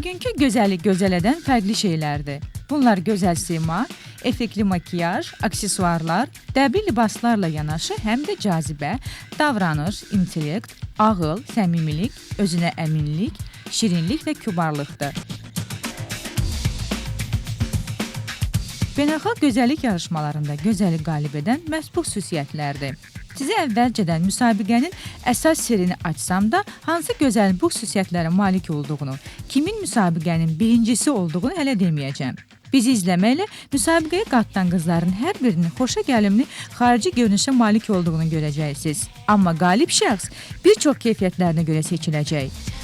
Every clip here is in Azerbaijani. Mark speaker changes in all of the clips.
Speaker 1: bugünkü gözəli gözəl edən fərqli şeylərdir. Bunlar gözəl sima, effektli makiyaj, aksesuarlar, dəbli libaslarla yanaşı həm də cazibə, davranış, intellekt, ağıl, səmimilik, özünə əminlik, şirinlik və kübarlıqdır. Beynəlxalq gözəllik yarışmalarında gözəli qalib edən məhz bu xüsusiyyətlərdir. Sizə əvvəlcədən müsabiqənin əsas sirrini açsam da, hansı gözəlin bu xüsusiyyətlərə malik olduğunu, kimin müsabiqənin birincisi olduğunu hələ deməyəcəm. Bizi izləməklə müsabiqəyə qatılan qızların hər birinin xoşagəlimli xarici görünüşə malik olduğunu görəcəksiniz. Amma qalib şəxs bir çox keyfiyyətlərinə görə seçiləcək.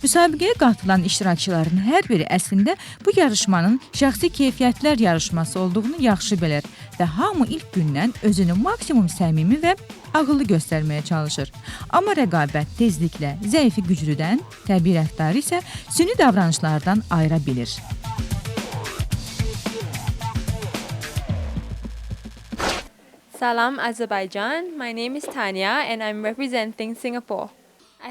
Speaker 1: Müsabiqəyə qatılan iştirakçıların hər biri əslində bu yarışmanın şəxsi keyfiyyətlər yarışması olduğunu yaxşı bilir və hamı ilk gündən özünü maksimum səmimi və ağıllı göstərməyə çalışır. Amma rəqabət tezliklə zəifi güclüdən, təbii rəftarı isə süni davranışlardan ayıra bilir.
Speaker 2: Salam Azerbaijan. My name is Tanya and I'm representing Singapore.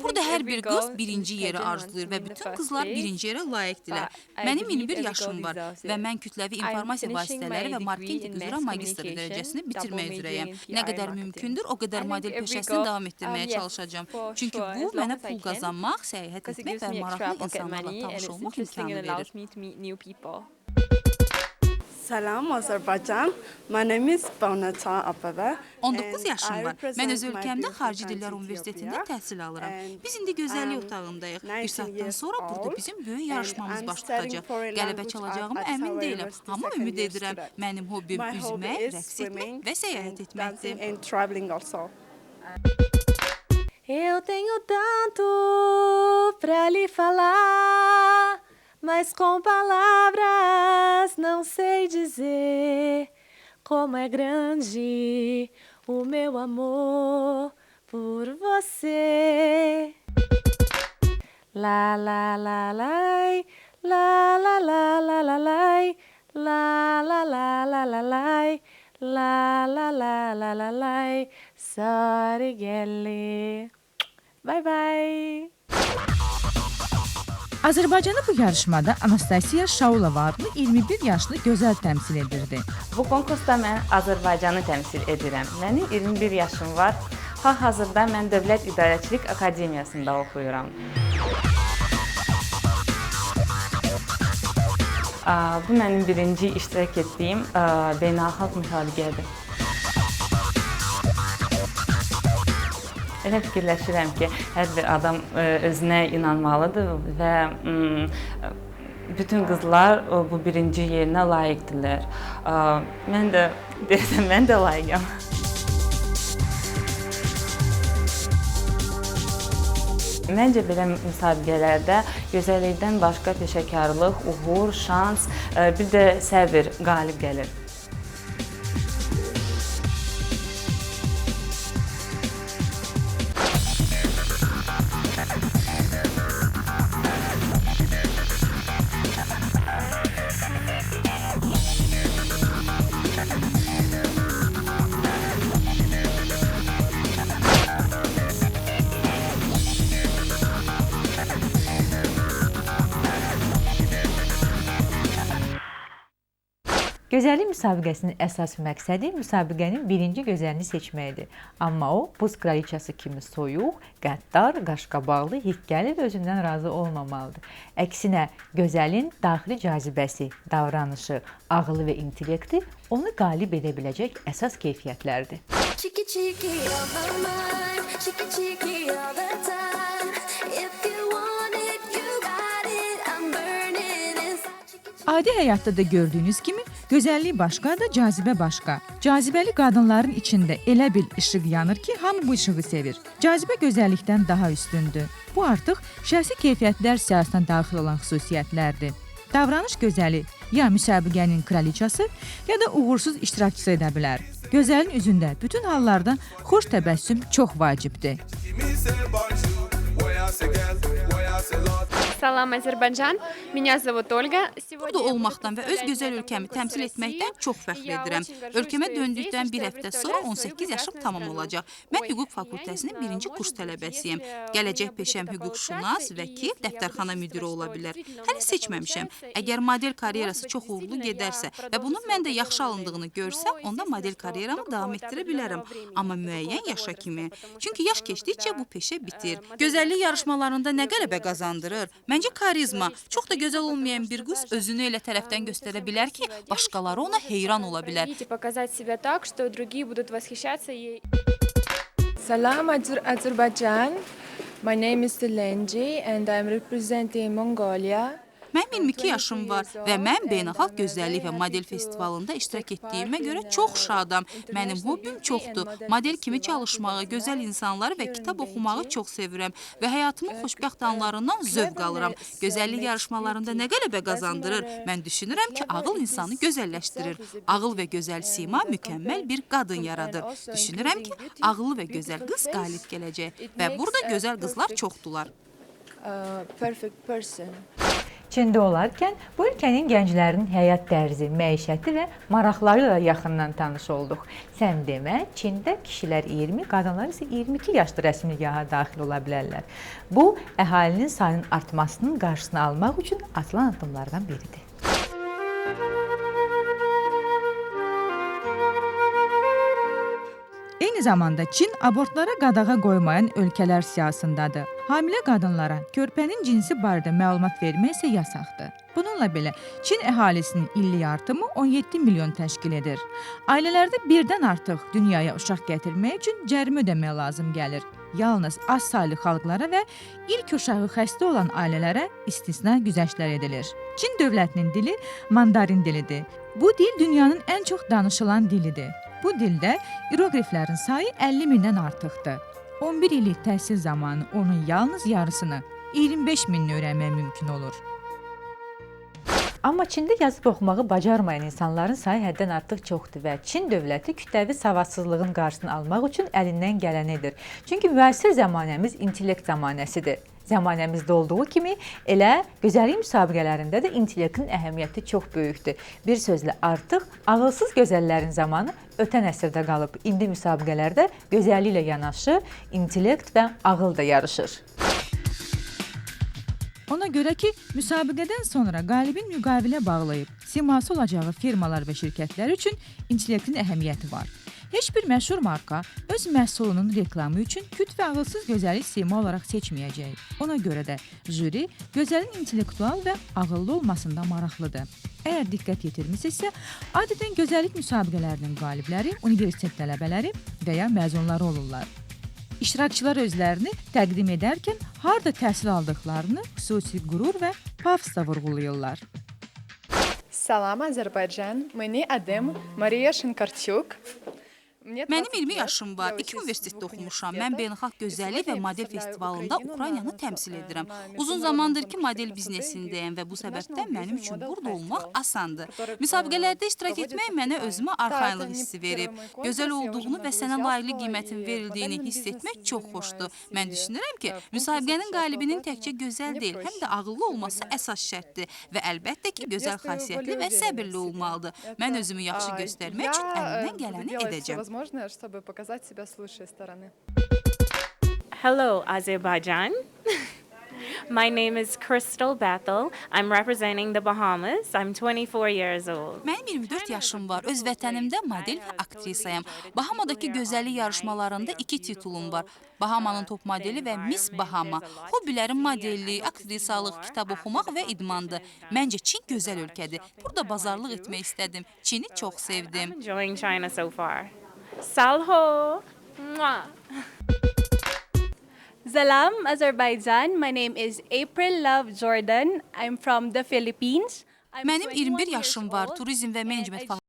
Speaker 3: Burada hər bir qız birinci yeri arzulayır və bütün qızlar birinci yerə layiqdirlər. Mənim 21 yaşım var və mən kütləvi informasiya vasitələri və marketinq üzrə magistr dərəcəsini bitirmək üzrəyəm. Nə qədər mümkündür, o qədər model peşəsini davam etdirməyə çalışacağam. Çünki bu mənə pul qazanmaq, səyahət etmək və maraqlı insanlarla tanış olmaq imkanı verir.
Speaker 4: Salam Azərbaycan. My name is Bonata Ababa.
Speaker 3: 19 yaşım var. Mən öz ölkəmdə Xarici Dillər Universitetində təhsil alıram. Biz indi gözəllik otağındayıq. Bir saatdan sonra burada bizim böyük yarışmamız baş tutacaq. Qələbə çalacağıma əmin deyiləm, amma ümid edirəm. Mənim hobbim üzmək, rəqs etmək və səyahət etməkdir.
Speaker 5: Eu tenho tanto pra lhe falar, mas com palavras não sei dizer como é grande o meu amor por você. La la la lai, la la la la la lai, la la la la la lai, la la la la la lai. Sorry gelli. Bye bye.
Speaker 1: Azərbaycanı bu yarışmada Anastasiya Şaulova adlı 21 yaşlı gözəl təmsil edirdi.
Speaker 6: Bu konkursda mən Azərbaycanı təmsil edirəm. Mənim 21 yaşım var. Hal-hazırda mən Dövlət İdarəçilik Akademiyasında oxuyuram. Bu mənim birinci iştirak etdiyim beynəlxalq müsabiqədir. Elə fikirləşirəm ki, hər bir adam özünə inanmalıdır və bütün qızlar bu birinci yerinə layiqdirlər. Mən də deyəsən, mən də layiqəm. Məncə belə müsabiqələrdə gözəllikdən başqa peşəkarlıq, uğur, şans, bir də səbir qalib gəlir.
Speaker 7: Gözəllik müsabiqəsinin əsas məqsədi müsabiqənin birinci gözəlini seçməkdir. Amma o, buz kraliçası kimi soyuq, qəddar, qaşqabaqlı, hiqqəli və özündən razı olmamalıdır. Əksinə, gözəlin daxili cazibəsi, davranışı, ağlı və intellekti onu qalib edə biləcək əsas keyfiyyətlərdir.
Speaker 1: Adi həyatda da gördüyünüz kimi, gözəllik başqa da, cazibə başqa. Cazibəli qadınların içində elə bir işıq yanır ki, hamı bu işığı sevir. Cazibə gözəllikdən daha üstündür. Bu artıq şəxsi keyfiyyətlər siyahısına daxil olan xüsusiyyətlərdir. Davranış gözəli ya müsabiqənin kraliçası, ya da uğursuz iştirakçısı edə bilər. Gözəlin üzündə bütün hallarda xoş təbəssüm çox vacibdir.
Speaker 2: Salam, Azərbaycan. Меня зовут Olga.
Speaker 3: Burada olmaqdan və öz gözəl ölkəmi təmsil etməkdən çox fəxr edirəm. Ölkəmə döndükdən bir həftə sonra 18 yaşım tamam olacaq. Mən hüquq fakültəsinin birinci kurs tələbəsiyəm. Gələcək peşəm hüquqşünas, vəkil, dəftərxana müdiri ola bilər. Hələ seçməmişəm. Əgər model karyerası çox uğurlu gedərsə və bunun məndə yaxşı alındığını görsəm, onda model karyeramı davam etdirə bilərəm. Amma müəyyən yaşa kimi. Çünki yaş keçdikcə bu peşə bitir. Gözəllik yarışmalarında nə qələbə qazandırır? Məncə karizma. Çox da gözəl olmayan bir qız özünü elə tərəfdən göstərə bilər ki, başqaları ona heyran ola bilər.
Speaker 8: Salam Azərbaycan. My name is Lenji and I'm representing Mongolia.
Speaker 3: Mənim 22 yaşım var və mən beynəlxalq gözəllik və model festivalında iştirak etdiyimə görə çox şadam. Mənim hobbim çoxdur. Model kimi çalışmağı, gözəl insanları və kitab oxumağı çox sevirəm və həyatımın xoşbəxt anlarından zövq alıram. Gözəllik yarışmalarında nə qələbə qazandırır? Mən düşünürəm ki, ağıl insanı gözəlləşdirir. Ağıl və gözəl sima mükəmməl bir qadın yaradır. Düşünürəm ki, ağıllı və gözəl qız qalib gələcək və burada gözəl qızlar çoxdular.
Speaker 8: Perfect person.
Speaker 7: Çində olarkən bu ölkənin gənclərinin həyat tərzi, məişəti və maraqları ilə yaxından tanış olduq. Sən demə, Çində kişilər 20, qadınlar isə 22 yaşda rəsmi nikaha daxil ola bilərlər. Bu, əhalinin sayının artmasının qarşısını almaq üçün atılan addımlardan biridir.
Speaker 1: Eyni zamanda Çin abortlara qadağa qoymayan ölkələr siyahısındadır. Hamilə qadınlara körpənin cinsi barədə məlumat vermək isə yasaqdır. Bununla belə Çin əhalisinin illik artımı 17 milyon təşkil edir. Ailələrdə birdən artıq dünyaya uşaq gətirmək üçün cərimə ödəmək lazım gəlir. Yalnız az saylı xalqlara və ilk uşağı xəstə olan ailələrə istisna güzəştlər edilir. Çin dövlətinin dili mandarin dilidir. Bu dil dünyanın ən çox danışılan dilidir. Bu dildə iroqliflərin sayı 50 mindən artıqdır. 11 illik təhsil zamanı onun yalnız yarısını, 25 minini öyrənmək mümkün olur.
Speaker 7: Amma Çində yazıb oxumağı bacarmayan insanların sayı həddən artıq çoxdur və Çin dövləti kütləvi savadsızlığın qarşısını almaq üçün əlindən gələni edir. Çünki müasir zəmanəmiz intellekt zəmanəsidir. Zəmanəmizdə olduğu kimi elə gözəllik müsabiqələrində də intellektin əhəmiyyəti çox böyükdür. Bir sözlə artıq ağılsız gözəllərin zamanı ötən əsrdə qalıb. İndi müsabiqələrdə gözəlliklə yanaşı intellekt və ağıl da yarışır.
Speaker 1: Ona görə ki, müsabiqədən sonra qalibin müqavilə bağlayıb siması olacağı firmalar və şirkətlər üçün intellektin əhəmiyyəti var. Heç bir məşhur marka öz məhsulunun reklamı üçün küt və ağılsız gözəli sima olaraq seçməyəcək. Ona görə də jüri gözəlin intellektual və ağıllı olmasında maraqlıdır. Əgər diqqət yetirmisinizsə, adətən gözəllik müsabiqələrinin qalibləri universitet tələbələri və ya məzunları olurlar. İştirakçılar özlərini təqdim edərkən harda təhsil aldıqlarını xüsusi qürur və pafosla vurğulayırlar.
Speaker 8: Salam Azərbaycan, Məni adım Mariya Şinkarçuk.
Speaker 3: Mənim 20 yaşım var, 2 universitetdə oxumuşam. Mən beynəlxalq gözəllik və model festivalında Ukraynanı təmsil edirəm. Uzun zamandır ki, model biznesindəyəm və bu səbəbdən mənim üçün burada olmaq asandır. Müsabiqələrdə iştirak etmək mənə özümə arxayınlıq hissi verib. Gözəl olduğunu və sənə layiqli qiymətin verildiyini hiss etmək çox xoşdur. Mən düşünürəm ki, müsabiqənin qalibinin təkcə gözəl deyil, həm də ağıllı olması əsas şərtdir və əlbəttə ki, gözəl xasiyyətli və səbirli olmalıdır. Mən özümü yaxşı göstərmək üçün əlimdən gələni edəcəm.
Speaker 8: Возможно, чтобы показать себя с лучшей стороны.
Speaker 6: Hello, Azerbaijan. My name is Crystal Bethel. I'm representing the Bahamas. I'm 24 years old.
Speaker 3: Mənim 24 yaşım var. Öz vətənimdə model və aktrisayam. Bahamadakı gözəllik yarışmalarında 2 titulum var. Bahamanın top modeli və Miss Bahama. Hobbilərim modellik, aktrisalıq, kitab oxumaq və idmandır. Məncə Çin gözəl ölkədir. Burada bazarlıq etmək istədim. Çini çox sevdim.
Speaker 6: I'm enjoying China so far. Salho. Mwah.
Speaker 9: Salam, Azerbaijan. My name is April Love Jordan. I'm from the Philippines.
Speaker 3: Mənim 21 yaşım var. Turizm və menecment